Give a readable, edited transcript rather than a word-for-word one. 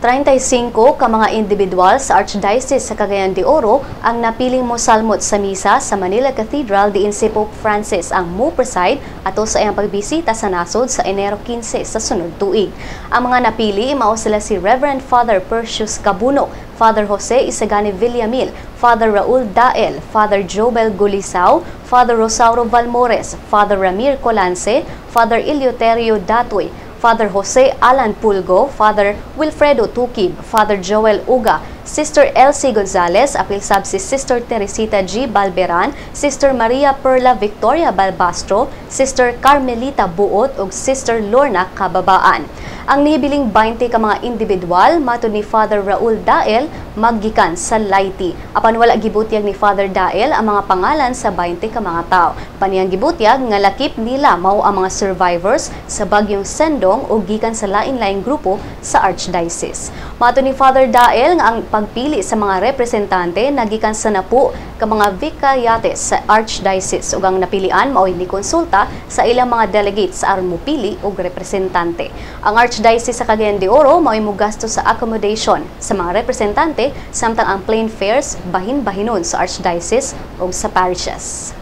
35 ka mga individual sa Archdiocese sa Cagayan de Oro ang napiling mosalmot sa misa sa Manila Cathedral diin si Pope Francis ang mo-preside ato sa iyang pagbisita sa nasod sa Enero 15 sa sunod tuig. Ang mga napili mao sila si Reverend Father Percius Cabuno, Father Jose Isagani Villamil, Father Raul Dael, Father Jobel Gulisao, Father Rosauro Valmores, Father Ramir Colance, Father Eleuterio Datoy, Father Jose Alan Pulgo, Father Wilfredo Tukib, Father Joel Uga, Sister Elsie Gonzalez, apil sab si Sister Teresita G. Balberan, Sister Maria Perla Victoria Balbastro, Sister Carmelita Buot ug Sister Lorna Kababaan. Ang nihibiling 20 ka mga individual, matud ni Father Raul Dael, maggikan sa laity. Apan wala gibutyag ni Father Dael ang mga pangalan sa 20 ka mga tao. Paniyang gibutyag nga lakip nila mao ang mga survivors sa bagyong Sendong o gikan sa lain-laing grupo sa Archdiocese. Matud ni Father Dael nga ang pagpili sa mga representante nagikan sa napu ka mga vicariates sa Archdiocese ug ang napilian mao'y nikonsulta sa ilang mga delegates aron mopili og representante. Ang Archdiocese sa Cagayan de Oro mao'y mogasto sa accommodation sa mga representante, samtang ang plane fares bahin-bahinon sa Archdiocese ug sa parishes.